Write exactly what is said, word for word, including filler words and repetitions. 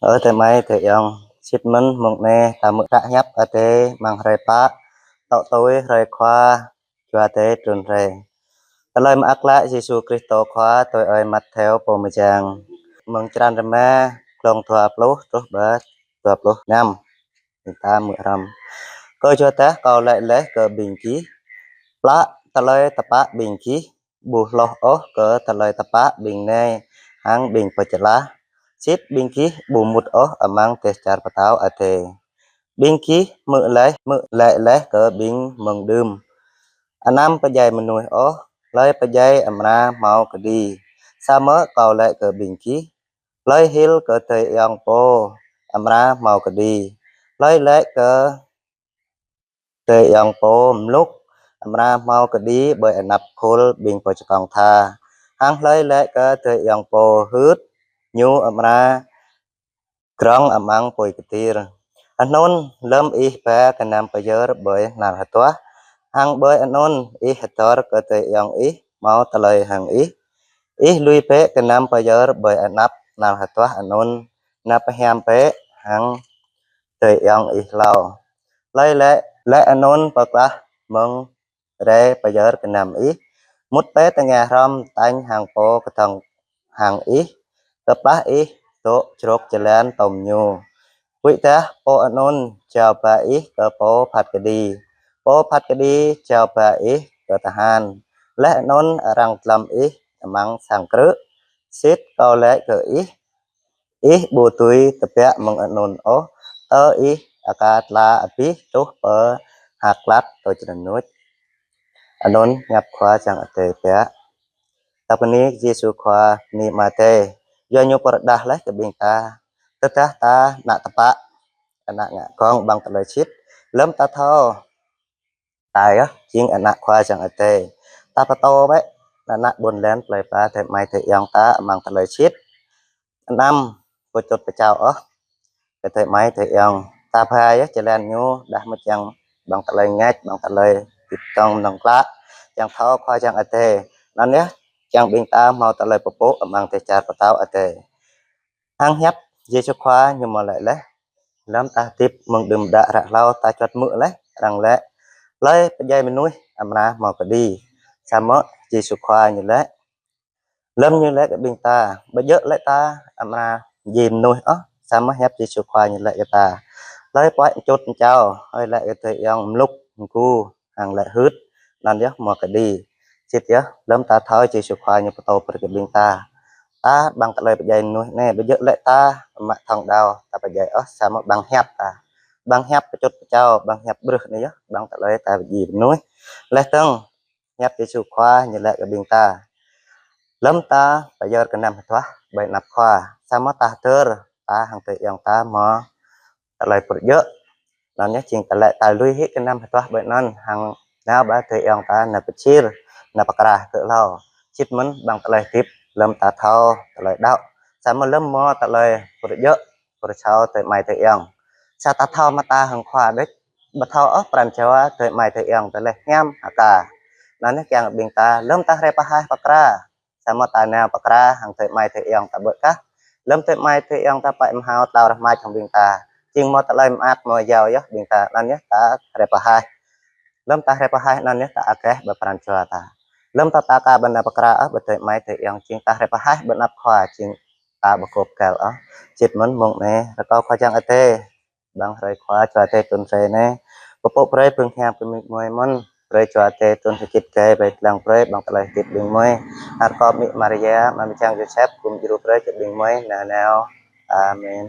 Ơ adơi amai adơi ayŏng, sĭt mơ̆n mông anai ta hmư̆ hră hiăp Adai amăng hrơi pă, tŏ tui hrơi Khua Jua Adai trŭn rai. Tơlơi mơak klă Yêsu Krist Khua tui ơi Mattheo pô mơyang. Mơ̆ng črăn rơma, glông dua pluh truh pơ dua pluh năm. Ƀing ta hmư̆ hrŏm. Kơ yua dah kâo laĭ laih kơ ƀing gih, plă tơlơi tơpă ƀing gih ƀu hloh ôh kơ tơlơi tơpă ƀing nai hăng ƀing pơčơlah, sĭt ƀing gih ƀu mŭt ôh amăng dêh čar pơtao Adai. Ƀing gih hmư̆ laih, hmư̆ laĭ laih kơ ƀing mơ̆ng đưm: Anăm pơdjai mơnuih ôh, hlơi pơdjai amra hmâo kơđi. Samơ̆ kâo laĭ kơ ƀing gih, hlơi hil kơ adơi ayŏng pô amra hmâo kơđi, hlơi laĭ kơ adơi ayŏng pô mlŭk amra hmâo kơđi ƀơi anăp khul ƀing pô čơkông tha, hăng hlơi laĭ kơ adơi ayŏng pô hưt, ñu amra grong amăng apui kơtir. Anŭn lơ̆m ih ba gơnam pơyơr ƀơi hnal hơduah, hăng ƀơi anŭn ih hơdơr kơ adơi ayŏng ih hmâo tơlơi hăng ih, ih lui bĕ gơnam pơyơr ƀơi anăp hnal hơduah anŭn, nao pơhiam bĕ hăng adơi ayŏng ih hlâo. Hlơi laĭ, laĭ anŭn pơklah mơ̆ng rai pơyơr gơnam ih, mŭt bĕ tơngia hrŏm tañ hăng pô kơdŏng hăng ih, kơplah ih dŏ črôk jơlan tŏm ñu. Huĭ dah pô anŭn jao ba ih kơ pô phat kơđi, pô phat kơđi jao ba ih kơ tơhan, laih anŭn arăng dlăm ih amăng sang krư̆. Sĭt kâo laĭ kơ ih, ih ƀu dưi tơbiă mơ̆ng anŭn ôh, tơ ih aka tla abih truh pơ ha klăt tui čơnŭč. Anŭn hiăp Khua Yang Adai biă. Ta bơni Yêsu Khua, bơni Ama Adai, yua ñu pơrơđah laih kơ ƀing ta. Tơdah ta ană tơpă, ană ngă gơ̆ng ƀăng tơlơi sĭt, lơ̆m ta thâo ta yơh jing ană Khua Yang Adai, ta pơtô bĕ ană ƀôn lan plơi pla adơi amai adơi ayŏng ta amăng tơlơi sĭt. Anăm pơčŭt pơčao ôh kơ adơi amai adơi ayŏng ta. Ba yơh jơlan ñu, dah mơ̆ kiăng ƀăng tơlơi ngač, ƀăng tơlơi hơdip tŏng mơnơ̆ng klă, kiăng thâo Khua Yang Adai. Anŭn yơh kiăng ƀing ta hmâo tơlơi pơpŭ amăng dêh čar pơtao Adai. Hăng hiăp Yêsu Khua ñu mơ̆ laĭ laih. Lơ̆m ta hơdip mơ̆ng đưm đă hră hlâo ta juăt hmư̆ laih, arăng laĭ: Hlơi pơdjai mơnuih amra hmâo kơđi. Samơ̆ Yêsu Khua ñu laĭ, lơ̆m ñu laĭ kơ ƀing ta, ƀu djơ̆ laĭ ta amra pơdjai mơnuih ôh, samơ̆ hiăp Yêsu Khua ñu laĭ kơ ta: Hlơi puaĭ mơčŭt mơčao, hlơi laĭ kơ adơi ayŏng mlŭk, mgu, hăng laĭ hưt, anŭn yơh hmâo kơđi. Sĭt yơh, lơ̆m ta thâo Yêsu Khua ñu pơtô brơi kơ ƀing ta, ta ƀăng tơlơi pơdjai mơnuih anai, ƀu djơ̆ laĭ ta mă thŏng đao ta pơdjai ôh, samơ̆ ƀăng hiăp ta, ƀăng hiăp pơčŭt pơčao, ƀăng hiăp brưh anai yơh ƀăng tơlơi ta pơdjai mơnuih. Laih dơ̆ng hiăp Yêsu Khua ñu laĭ kơ ƀing ta, lơ̆m ta pơyơr gơnam hơduah ƀơi anăp Khua, samơ̆ ta hơdơr, ta hăng adơi ayŏng ta hmâo tơlơi pơrơjơ̆. Anŭn yơh jing tơlơi ta lui hĭ gơnam hơduah ƀơi anŭn, hăng nao ba adơi ayŏng ta nao pơčir, nao pơkra kơ hlâo. Sĭt mơ̆n ƀăng tơlơi hơdip, lơ̆m ta thâo tơlơi đaŏ, samơ̆ lơ̆m hmâo tơlơi pơrơjơ̆, pơrơsao adơi amai adơi ayŏng. Sa ta thâo mơta hăng Khua đôč, ƀu thâo ôh pran jua adơi amai adơi ayŏng ta laih hiam aka. Anŭn yơh kiăng ƀing ta lơ̆m ta hrơi pơhaih pơkra, samơ̆ ta nao pơkra hăng adơi amai adơi ayŏng ta ƀơi kah. Lơ̆m adơi amai adơi ayŏng ta pơmhao tlao rơmač hăng ƀing ta, jing hmâo tơlơi mơak mơyâo yơh ƀing ta, anŭn yơh ta hrơi pơhaih. Lơ̆m ta hrơi pơhaih anŭn yơh ta akeh ƀơi pran jua ta. Lơ̆m ta aka ƀu nao pơkra ôh ƀơi adơi amai adơi ayŏng, jing ta hrơi pơhaih ƀơi anăp Khua, jing ta ƀu kơp kăl ôh. Sĭt mơ̆n mông anai, rơkâo Khua Yang Adai ƀăng hrơi Khua Jua Adai trŭn rai anai pơpŭ brơi bưng hiam kơ ƀing gơmơi mơ̆n. Brơi Jua Adai trŭn hơgĕt gai brơi lăng brơi ƀăng tơlơi hơdip ƀing gơmơi. Rơkâo Mĭ Maria, Ama Yang Yôsep gum djru brơi kơ ƀing gơmơi nanao. Amen.